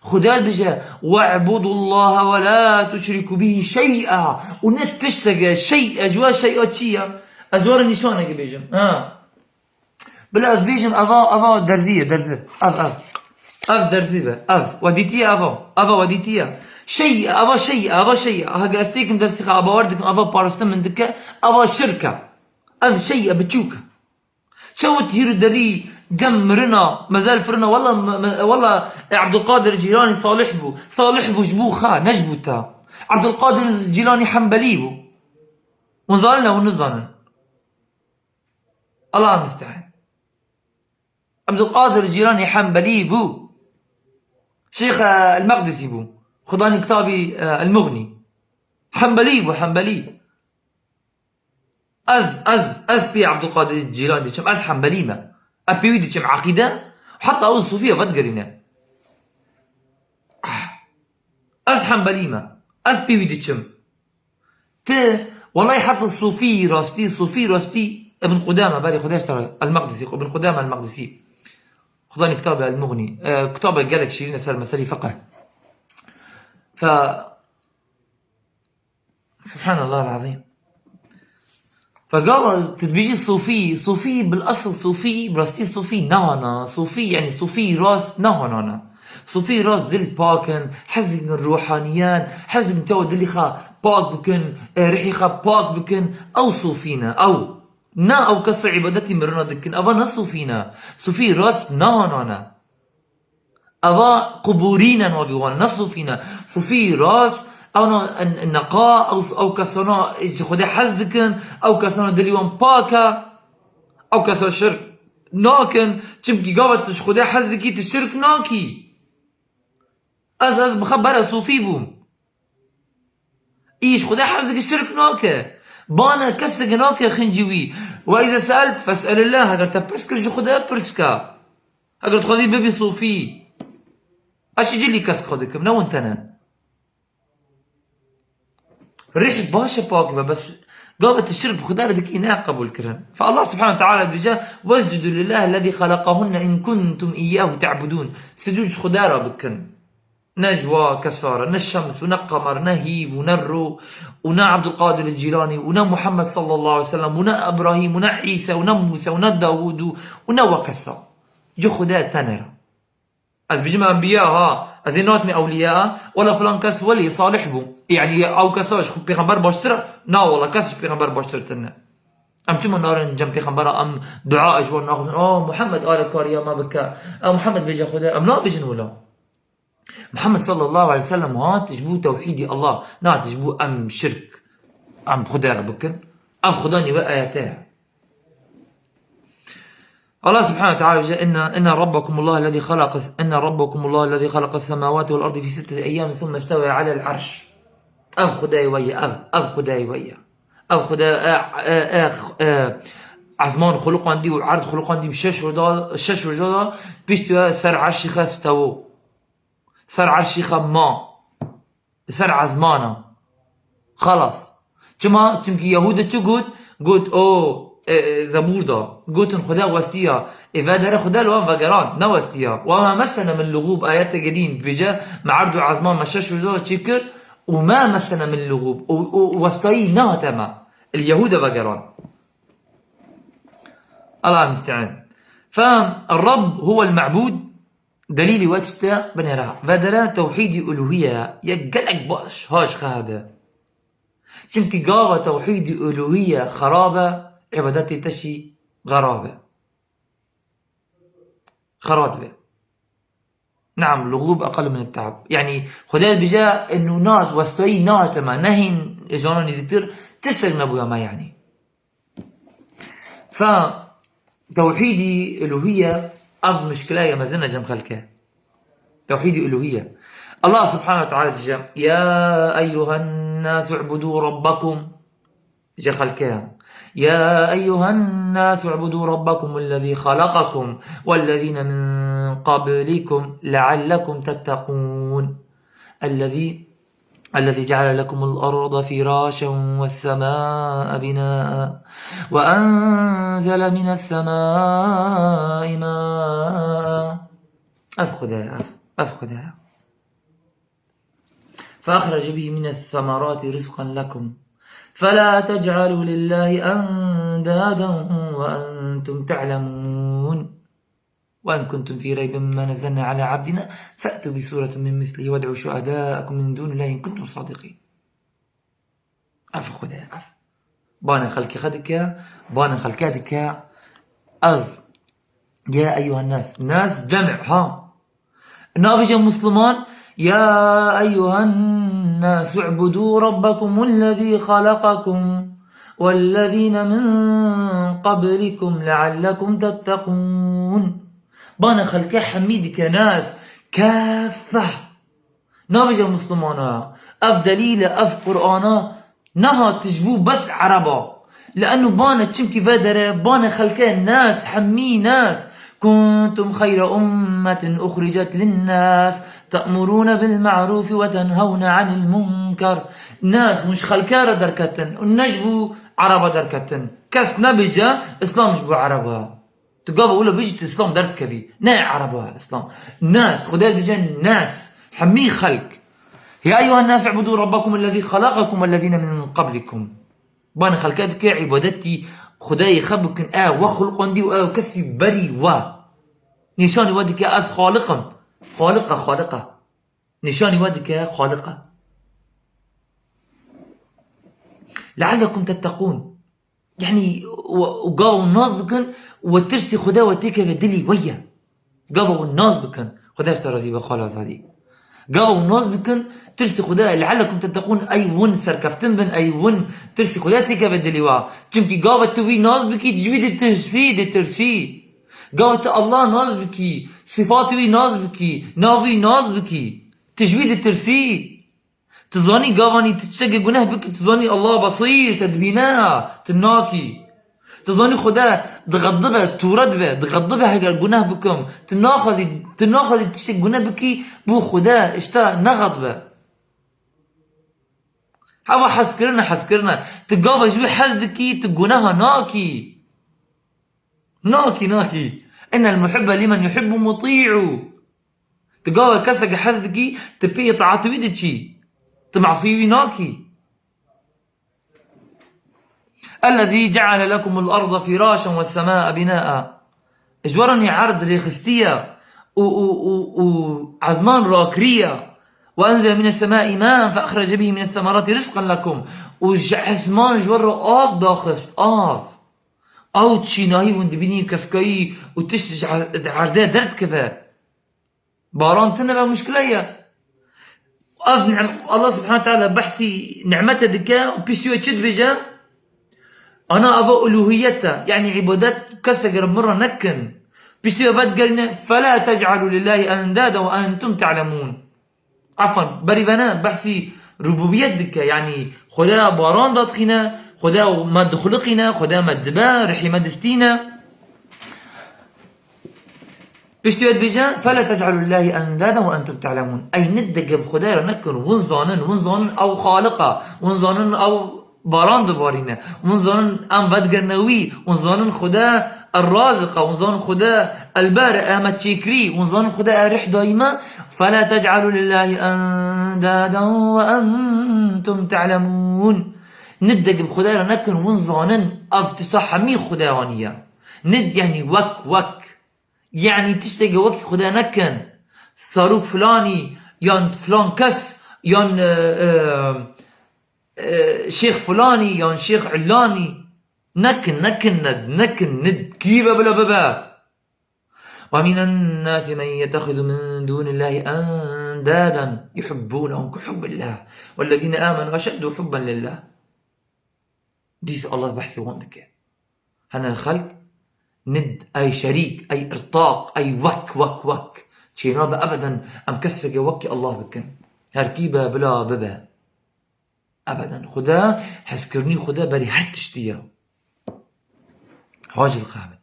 Xwedê dibêje, "We'budullaha ve la tuşriku bihi şey'a." Û ne tişteke, şey'a, ji we şey'a çi ye? Ez we re nîşanekê bêjim. Ha. Bila ez bêjim, eva, eva derzî ye, derzî. Ev, ev. Ev derzî be, ev. We dîtiye eva. Eva we dîtiye. Şey'a, eva şey'a, eva şey'a. Hege ez têkim destê xwe, eva bawer dikim, eva parastin min dike, eva şirk e. Ev şey'a biçûk e. Çewt hîr û derî cem mirina, mezel firina, wela me-, me-, wela, e, Ebdulkadir Cîlanî salih bû. Salih bû ji bo xwe, ne ji bo te. Ebdulkadir Cîlanî Hembelî bû. Hûn zanin ne hûn nizanin. Allah musta'an. Ebdulkadir Cîlanî Hembelî bû. Şêx, e, El-Meqdisî bû. Xudanî kitabî, e, El-Muxnî. Hembelî bû, Hembelî. Ez, ez, ez pê Ebdulkadir Cîlanî diçim, ez Hembelî me. Ez pê wî diçim eqîde, heta ew sûfî ye vedigerîne. Ez Hembelî me. Ez pê wî diçim. Ti, welay heta sûfî rastî, sûfî rastî, Ibn Qudame, berê Xwedê ji te re, El-Meqdisî, Ibn Qudame El-Meqdisî. Xudanî kitabê El-Muxnî. E, kitabê gelek şîrîn e ser meselî fiqh. Fe, Subhanallah el-azîm. Fe gava tu dibêjî sofî, sofî bil esil sofî, bi rastî sofî ne wana, sofî, yani sofî rast ne wana ne. Sofî rast dil pak in, hez dikin ruhaniyen, hez dikin çawa dilî xwe pak bikin, e, rihî xwe pak bikin, ew sofî ne, ew. Ne ew kes îbadetî mirina dikin, eva ne sofî ne. Sofî rast ne wana ne. Eva qubûrî ne navê wan, ne sufî ne. Sufî rast, ew ne, neqa, ew, ew kesana ji Xwedê hez dikin, ew kesana dilî wan pak e, ew kesa şirk nakin, çimkî gava tu ji Xwedê hez dikî, tu şirk nakî. Ez, ez bi xwe bere sufî bûm. Îş Xwedê hez dike şirk nake. Bane kesek nake xincî wî. Ve îze seelt fes'elillah. Heger te pirs kir ji Xwedê pirs ke. Heger tu xwedî bibî sofî. Ez ji cilî kes xwe dikim, ne win tene. Rih baş e pak be, bes gava tu şirk bi Xwedê re dikî ne qebûl kirin. Fe Allah subhanahu teala dibêje, "Vescudu lillahi lezî xelaqahunne in kuntum iyyahu te'budûn." Sicûd ji Xwedê re bikin. Ne ji wa kesa re, ne şems û ne qemer, ne hîv û ne ro û ne Ebdulqadir Cîlanî û ne Muhammed sallallahu aleyhi ve sellem û ne Ibrahîm û ne Îsa û ne Mûsa û ne Dawûd û, û ne wa kesa. Ji Xwedê tenê re. Ez bijim enbiya ha, ez ê natmê ewliya, wela filan kes welî salih bû. Yani ew kesa ji pêxember baştir e? Na wela kes ji pêxember baştir tine. Em çima narin cem pêxembera, em dua ji wan naxwazin, "Oh, Muhammed alekariya me bike. Eh, Muhammed bêje Xwedê." Em nabêjin wila. Muhammed sallallahu aleyhi ve sellem hat ji bo tewhîdî Allah, nehat ji bo em şirk, em Xwedê re bikin. Ev Xwedanî wê ayete ye. Allah subhanahu ve teala bêje, "Inna, inna rabbakumullah ellezî halaka, inna rabbakumullah ellezî halaka semawati vel ardı fi sitteti eyyamin thumma istewa alel arş." Ev Xwedayê we ye, ev, ev Xwedayê we ye. Ev Xwedayê, e, e, e, e, ezman xuluqandî û erd xuluqandî bi şeş roja, şeş roja de piştî we ser erşî xwe stewo. Ser erşî xwe ma. Ser ezmana. Xelas. Çima? Çimkî Yehûde çi got? Got, o, e, e, Zebûr da. Gotin Xweda westiya. Ê vedere Xweda li wan vegerand. Ne westiya. "Wa ma messene min luxûb", ayeteke din dibêje, me erd û ezman me şeş roja çi kir û ma messene min luxûb. Û, û westayî nehate me. Li Yehûde vegerand. Allah musta'an. Fem, Rabb huwel ma'bud. Delîlî we tişt e binêre. Vedere tewhîdî uluhiye ye gelek baş ha ji xwe hebe. Çimkî gava tewhîdî uluhiye xerab e, îbadetê te jî xerab e. Xera dibe. Naam, luxûb eqal min te'ab. Yanî, Xwedê dibêje, û nat, westayî nehate me, nehîn jana nêzîktir, tiştek nebûye me, yanî. Fa tewhîdî uluhiye, ev mişkileye mezin e cem xelke. Tewhîdî uluhiye. Allah subhanahu ve teala dibêje, "Ya eyyuhen nasu u'budu rabbakum." Ji xelke. "Ya eyyuhen nasu u'budu rabbakum ellezî xalaqakum wellezîne min qablikum leallekum tettekûn." Ellezî الذي جعل لكم الأرض فراشا والسماء بناء وأنزل من السماء ماء. Ev Xwedê, ev, ev Xwedê. فأخرج به من الثمرات رزقا لكم فلا تجعلوا لله أندادا وأنتم تعلمون. وإن كنتم في ريب مما نزلنا على عبدنا فأتوا بسورة من مثله وادعوا شهداءكم من دون الله إن كنتم صادقين. Ev Xwedê, ev. Bana xelkê xwe dike, bana xelkê dike, ev. Ya eyyuhen nas. Nas cem', ha. Nabêje Musliman, "Ya eyyuhen nas u'budu rabbakum ellezî xalaqakum wellezîne min qablikum leallekum tettekûn." Bana xelkê hemî dike nas, kaffe. Nabêje Muslimana. Ev delîl e, ev Qur'ana. Nehat ji bo bes Ereba. Li eno bane çimkî vedere, bane xelke nas, hemî nas. كنتم خير أمة أخرجت للناس تأمرون بالمعروف وتنهون عن المنكر. Nas, hûn ji xelke re derketin û ne ji bo Ereba derketin. Kes nebêje, Îslam ji bo Ereba. Tu gava wilo bijî tu Îslam derdikevî. Ne Ereba Îslam. Nas, Xwedê dibêje nas. Hemî xelk. Ya eyyuhen nas u'budu rabbakum ellezî xalaqakum wellezîne min qablikum. Bane xelke dike îbadetî Xwedayê xwe bikin, ew we xulqandî û ew kesî berî we. Nîşanî we dike ez Xaliq im. Xaliq e, Xaliq e. Nîşanî we dike Xaliq e. Leallekum tettekûn. Yanî, we, û gava hûn nas bikin, we tirsî Xwedê we têkeve dilî we ye. Gava hûn nas bikin, Xwedê ji te razî be, xala Azadî. Gava hûn nas bikin, tirsî Xwedê, leallekum tettekûn, ey hûn serkeftin bin, ey hûn tirsî Xwedê têkeve dilî we. Çimkî gava tu wî nas bikî, tu ji wî ditirsî, ditirsî. Gava tu Allah nas bikî, sifat wî nas bikî, nav wî nas bikî, tu ji wî ditirsî. Tu zanî gavanî tu tiştekê guneh bikî, tu zanî Allah Basîr te dibîne, tu nakî. Tu zanî Xwede dixedibe, tûre dibe, dixedibe heger guneh bikim. Tu naxwazî, tu naxwazî tiştek guneh bikî, bo Xwede ji te nexedibe. Heva hezkirine, hezkirine. Tu gava ji wî hez dikî, tu guneha nakî. Nakî, nakî. Innel muhibbe limen yuhibbu mutî'u. Tu gava kesek hez dikî, tu pê îtaat wî diçî. Tu masî wî nakî. Ellezî ceale lekumul arda firaşen wes semâe binâa. Ji we re nî erd rêxistiye û, û, û, û ezman rakiriye. Ve enzele mines semâi mâen fe ehrece bihi mines semerâti rizqen lekum. Û ji esman ji we re av daxist, av. Ew çînahî hûn dibînî keskayî û tişt ji er-, di erdê derdikeve. Baran tune ve muşkile ye. Ev ni'm-, Allah Subhanahu Teala behsî nimete dike û piştî wê çi dibêje? Ana eva uluhiyet e. Yani ibadet kesek re min re nekin. Piştî wê vedigerîne, "Fela tec'alû lillahi endada ve entum te'lemûn." Efan, berî vene behsî rububiyet dike. Yani Xwedaya baran dadixîne, Xwedaya me dixuliqîne, Xwedaya me dibe, rihî me distîne. Piştî wê dibêje, "Fela tec'alû lillahi endada ve entum te'lemûn." Ey nideke bi Xwedê re nekin, win zanin, win zanin ew Xaliq e, win zanin ew baran dibarîne, win zanin em vedigirine wî, win zanin Xwedê Er-Raziq e, win zanin Xwedê El-Bari e, me çêkirî, win zanin Xwedê e rih dayî me. "Fela tec'alû lillahi endada ve entum te'lemûn." Nideke bi Xwedê re nekin, win zanin ev tişta hemî Xwedê anî ye. Nid, yani wek, wek. Yani tiştekî wekî Xwedê nekin. Sarûk filanî, yan filan kes, yan, e, e, e, şêx filanî, yan şêx illanî. Nekin, nekin, ned, nekin, nid. Kî be bila bibe. ومن الناس من يتخذ من دون الله أندادا يحبونهم كحب الله والذين آمنوا أشد حبا لله. Dîs Allah behsê wan dike. Hene xelk nid, ey şerîk, ey irtaq, ey wek, wek, wek. Çênabe ebeden em kesekê wekî Allah bikin. Her kî be bila bibe. Ebeden. Xwedê, hezkirinî Xwedê berî her tiştî ye. Hacil qehve.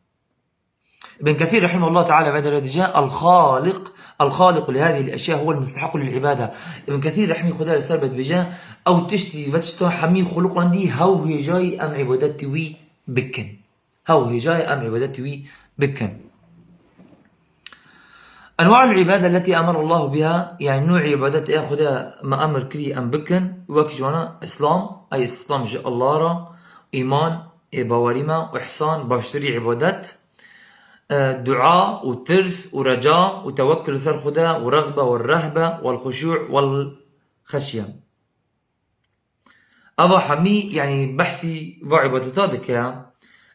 Ibn Kesîr rahimehullah teala vê derê dije, "El-Xaliq, el-Xaliqu li hâzihil eşya huvel mustehakku lil ibade." Ibn Kesîr rahmî Xwedê li ser be dibêje, ew tiştî, ve tişta hemî xuluqandî hew hêjayî em îbadetî wî bikin. Hew hêjayî em îbadetî wî bikin. Enwa'ul ibade leti emere Allahu biha, yani nû îbadet ê Xwedê me emir kirî em bikin, wek ji wana Îslam, ey Îslam ji Allah re, îman, ê bawerî me, û îhsan, baştirî îbadet, e, dua û tirs û reca û tewekkul li ser Xwedê û rexbe û rehbe wal xuşû wal xeşye. Eva hemî, yani behsî va îbadeta dike.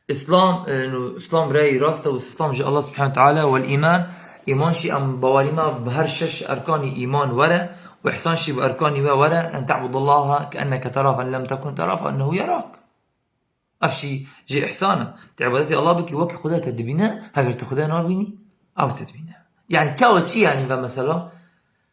Îslam, e, nû Îslam rêyî rast e û Îslam ji Allah Subhanahu Teala wal îman. Îman şî em bawerî me bi her şeş erkanî îman were û îhsan şî bi erkanî we were. En te'budallaha ke enneke tera fe in lem tekun tera fe innehu yerak. Ev şî jê îhsan e. Tu îbadetê Allah bikî wekî Xwedê te dibîne, heger tu Xwedê nabînî, ew te dibîne. Yani çawa çi yani ve mesela?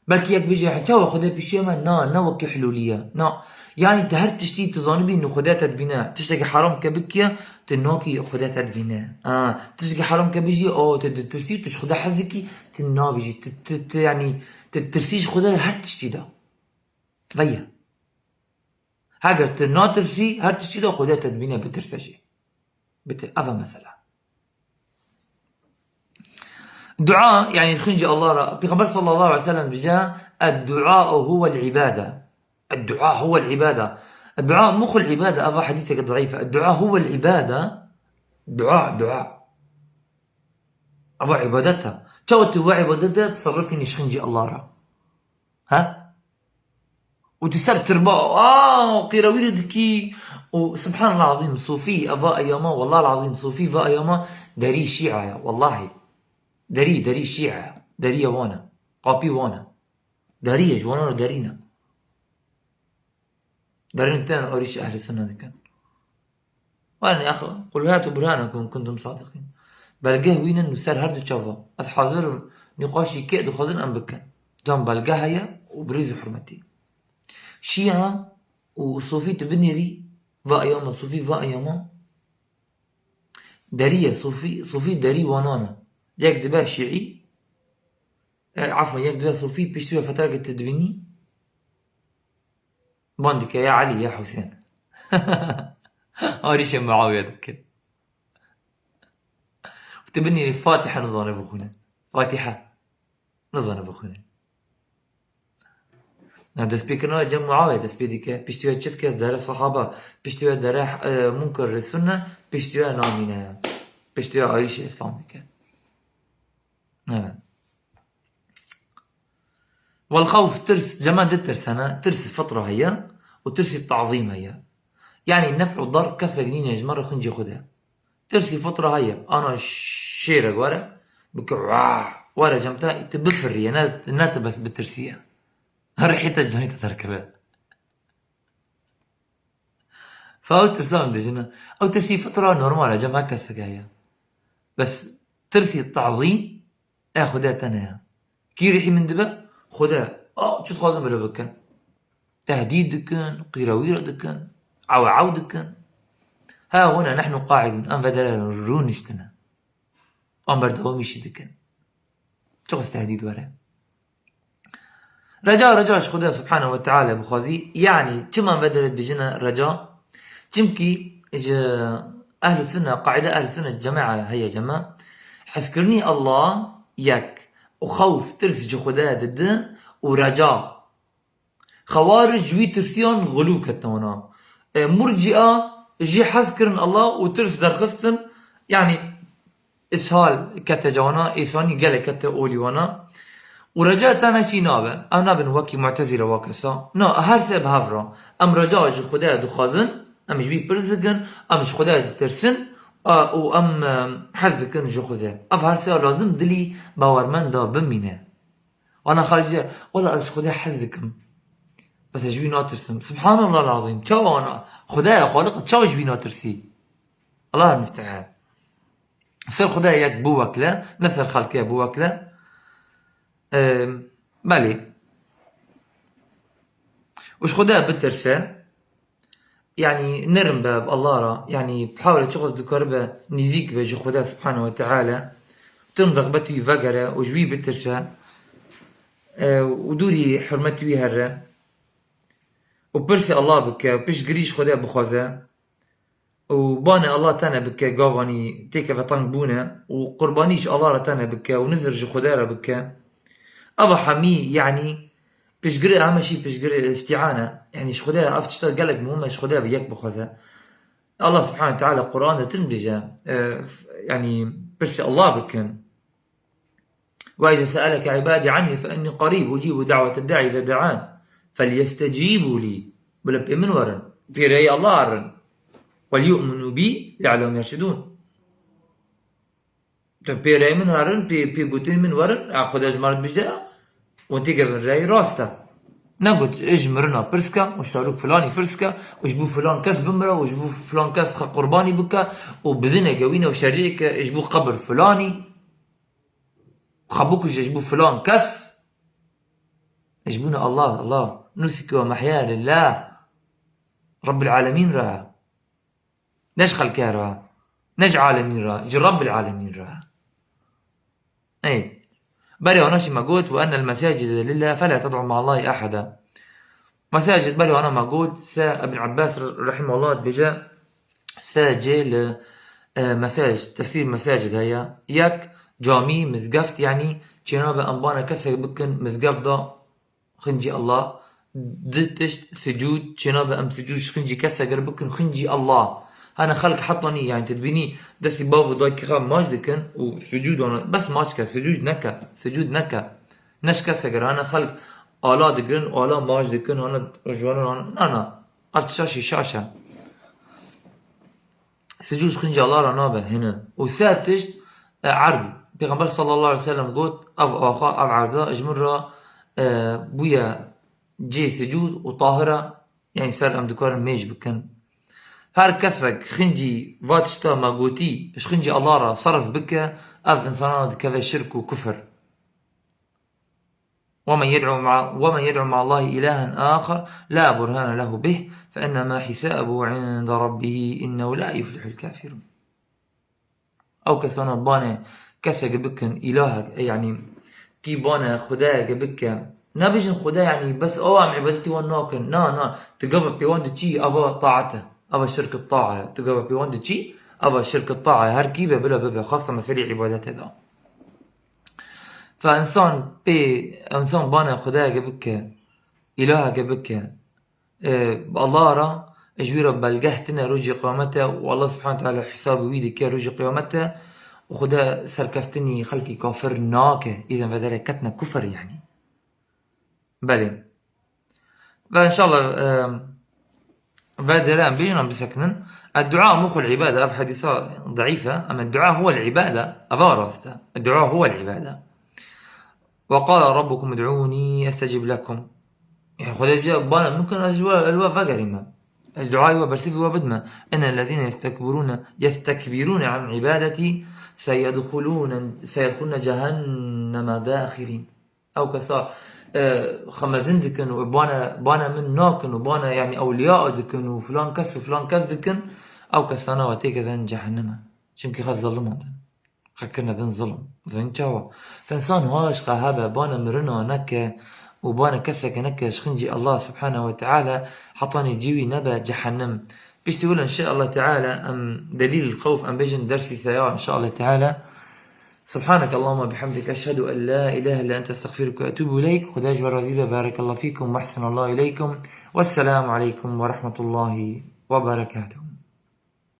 Belkî yek bêje, "Çawa Xwedê pêşiya me?" Na, ne wekî hilûlî ye. Na. Yani tu her tiştî tu zanibî nû Xwedê te dibîne. Tiştekî heram ke bikî, tu nakî Xwedê te dibîne. Ha, tiştekî heram ke bijî, o tu ditirsî, tu ji Xwedê hez dikî, tu nabijî. Tu, tu, tu, yani tu tirsî ji Xwedê her tiştî de. Veye. Heger tu natirsî, her tiştî de Xwedê te dibîne, bitirse jî. Bitir, ev e mesela. Dua, yani xwîn ji Allah re. Pêxember sallallahu aleyhi ve sellem dibêje, "Ed-du'a huwel ibade." Ed-du'a huwel ibade. Ed-du'a muxul ibade, ev e hedîseke zeîf e. Ed-du'a huwel ibade. Dua, dua. Ev e ibadet e. Çawa tu ve ibadet de, teserrufî nişxin ji Allah re. Ha? Û tu ser tirba, aa, qîrewîrê dikî. Û subhanallah azîm, sufî, eva eyama, wallah azîm, sufî va eyama, derî şîa ya, wallahi. Derî, derî şîa ya. Derî ya wana. Qapî wana. Derî ye, ji wana re derî ne. Derin ten arîş ehlî sunne dikin. Werin ya xwe, qul hatu burhanakum in kuntum sadiqîn. Belge wînin li ser her du çava. Ez hazir im, nîqaşî kê dixwazin em bikin. Can belge heye û birîz û hurmetî. Şîa û sufî tu binêrî, va eyama, sufî va eyama. Derî ye, sufî, sufî derî wanan e. Yek dibe şîî, e, efwen, yek dibe sufî, piştî ve fetreke tu dibînî. Ban dike, ya Elî, ya Husên. Arîşê Muawiye dike. Û tu binêrî Fatiha nizane bixwîne. Fatiha. Nizane bixwîne. Na destpêkirina cem Muawiye dest pê dike. Piştî ve çi dike? Dere sahaba. Piştî ve dere, e, Munkar re Sunne. Piştî ve namîne ya. Piştî ve arîşê Îslam dike. Evet. Wal xewf, tirs, cema di tirs hene. Tirsî fitra heye û tirsî tazîm heye. Yani nef û dar kesek nîne ji me re xwîn cê xwe de. Tirsî fitra heye. Ana şêrek were, bike wah, were cem te, tu bifiriye, ne, ne tu bes bitirsiye. Rihê te canî te derkeve. Fa ew tirsa min dijîne. Ew tirsî fitra normal e, cem her kesek heye. Bes tirsî tazîm, e, Xwedê te ne ye. Kî rihî min dibe? Xwedê. A, çi dixwazin bile bikin. Tehdîd dikin, qîrewîre dikin, ew ew dikin. Ha huna nehnu qaidun, em vedere rûniştine. Em berdewamî jî dikin. Çiqas tehdîd were. Reca, reca ji Xwedê Subhanahu ve Teala bixwazî. Yanî, çima em vedere dibêjine reca? Çimkî ji Ehl-i Sunne, qaîde Ehl-i Sunne cemea heye cema. Hezkirinî Allah yek û xewf, tirs ji Xwedê di di û reca. Xewarij ji wî tirsiyan xulû ketine wana. E, Murcîa jî hez kirin Allah û tirs derxistin, yanî îshal kete ca wana, îsanî gelek kete olî wana. Û reca tane şî nabe. Ew nabin wekî Mu'tezîle wa kesa. Na, her sê bi hev re. Em reca ji Xwedê dixwazin, em ji wî pirs dikin, em ji Xwedê ditirsin, a, û em, e, hez dikin ji Xwedê. Ev her sê lazim dilî bawermenda bimîne. Wana xaricî de, wela ez ji Xwedê hez dikim. Bes ez ji wî natirsim. Subhanallah lazim. Çawa wana? Xwedaya Xaliq çawa ji wî natirsî? Allah musta'an. Ser Xwedaya yek biwekle, ne ser xelkê biwekle. Em, belê. Û ji Xwedaya bitirse, yanî nerm be bi Allah re, yanî bihawile çiqas dikaribe nîzîk be ji Xweda Subhanahu ve Teala, tim rexbetî wî vegere û ji wî bitirse, e, û dûrî hurmetî wî here û pirsê Allah bike û piştgirî ji Xweda bixwaze û banê Allah tene bike, gavanî têkeve teng bûne û qurbanî ji Allah re tene bike û nizir ji Xweda re bike. Eva hemî, yanî, piştgirê, heme şî piştgirê îstîane. Yanî ji Xwedê ev tişta gelek muhim e, ji Xwedê bi yek bixwaze. Allah Subhanahu Teala Quran de tim dibêje, e, f-, yanî pirsê Allah bikin. Ve izâ se'eleke ibadî annî fe innî qarîb ucîbu da'wete da'i izâ da'an. Felyestecîbû lî. Bila pê min werin. Pê rêyê Allah herin. Welyu'minû bî le'ellehum yerşudûn. Tu pê rey min herin, pê, pê gotinê min werin, a Xwedê ji me re dibêje, hûn têkevin rey rast e. Negot, ji mirina pirs ke, û şarok filanî pirs ke, û ji bo filan kes bimire, û ji bo filan kes xwe qurbanî bike, û bizineke wîne û şerîke, ji bo qebir filanî, xwe bikuje ji bo filan kes. Ji bo ne Allah, Allah, nusukî ve mehyaya lillah, Rabbil alemîn re. Ne ji xelkê re, ne ji alemîn re, ji Rabbil alemîn re. Ey. Berê wana jî me got, "Ve ennel mesacide lillah, fela ted'u ma'allahi ahada." Mesacid berê wana me got, se Ibn Abbas re-, rahimehullah dibêje, se cê li, e, mesaj, tefsîr mesacid heye. Yek, camî, mizgeft, yanî çênabe em bane kesek bikin mizgeft de, xincî Allah, di tişt sicûd, çênabe em sicûd ji xincî kesek re bikin, xincî Allah. Hene xelk heta nî, yanî tu dibînî destî bav û dayikê xwe maç dikin û sicûd wana, bes maç ke, sicûd neke, sicûd neke. Ne ji kesek re, hene xelk ala digirin, ala maç dikin, hene ji wan re, hene, na, na. Ev tişta şî şaş e. Sicûd ji xincê Allah re nabe hene. Û se tişt, e, erd. Pêxember sallallahu aleyhi ve sellem got, ev axa, ev erda ji min re, e, bûye cê sicûd û tahir e, yanî ser em dikarin mêj bikin. Her kesek xincî va tişta me gotî, ji xincî Allah re serf bike, ev insana dikeve şirk û kufir. ومن يدع مع، ومن يدع مع الله إلها آخر لا برهان له به فإنما حسابه عند ربه إنه لا يفلح الكافرون. Ew kesana banê kesek bikin, îlahek, e, yanî kî banê xwedayeke bike. Nebijin xweda, yanî bes ew em îbadetî wan nakin. Na, na. Tu gava pê wan diçî, eva taet e. Eva şirk ta'a ye. Tu gava pê wan diçî, eva şirk ta'a ye. Her kî be bila bibe. Xasa meselê îbadetê de. Fe însan pê, însan bane xwedayeke bike, îlaheke bike, e, bi Allah re, ji wî re belgeh tine rojê qiyamete û Allah subhanahu teala hesabê wî dike rojê qiyamete û Xweda serkeftinî xelkî kafir nake, îden vedere ketine kufir yanî. Belê. Ve înşallah, e, Ve dere em bêjin em bisekinin. Dua muxul ibade, ev hedîsa deîf e, ama dua huwel ibade, eva rast e. Dua huwel ibade. Ve qala rabbukum ud'ûnî estecib lekum. Yani Xwedê diye bana mumkin ez ji we, li we vegerîme. Ez duayê we bersivî we bidime. Innellezîne yestekbirûne, yestekbirûne an ibadetî seyedxulûne, seyedxulûne cehenneme dâxirîn. Ew kesa, e, xwe mezin dikin û bana, bana min nakin û bana, yani, ewliya dikin û filan kes û filan kes dikin, ew kesana we têkevin cehenneme. Çimkî xwe zilim didin. Xwe kirine bin zilim. Zanî çawa? Te însan haş qe hebe, bana mirina neke û bana keseke neke ji xincî Allah subhanehu ve teala, hetanî cî wî nebe cehennem. Piştî wilo inşallah teala em delîl xewf em bêjin dersî seya inşallah teala. Subhaneke Allahumma bihamdik, eşhedü en la ilahe illa ente, estağfiruke ve etûbü ileyk. Xuda ji we razî be. Barakallahu fîkum ve ehsenallahu ileykum. Vesselamu aleykum ve rahmetullahi ve berekatuhu.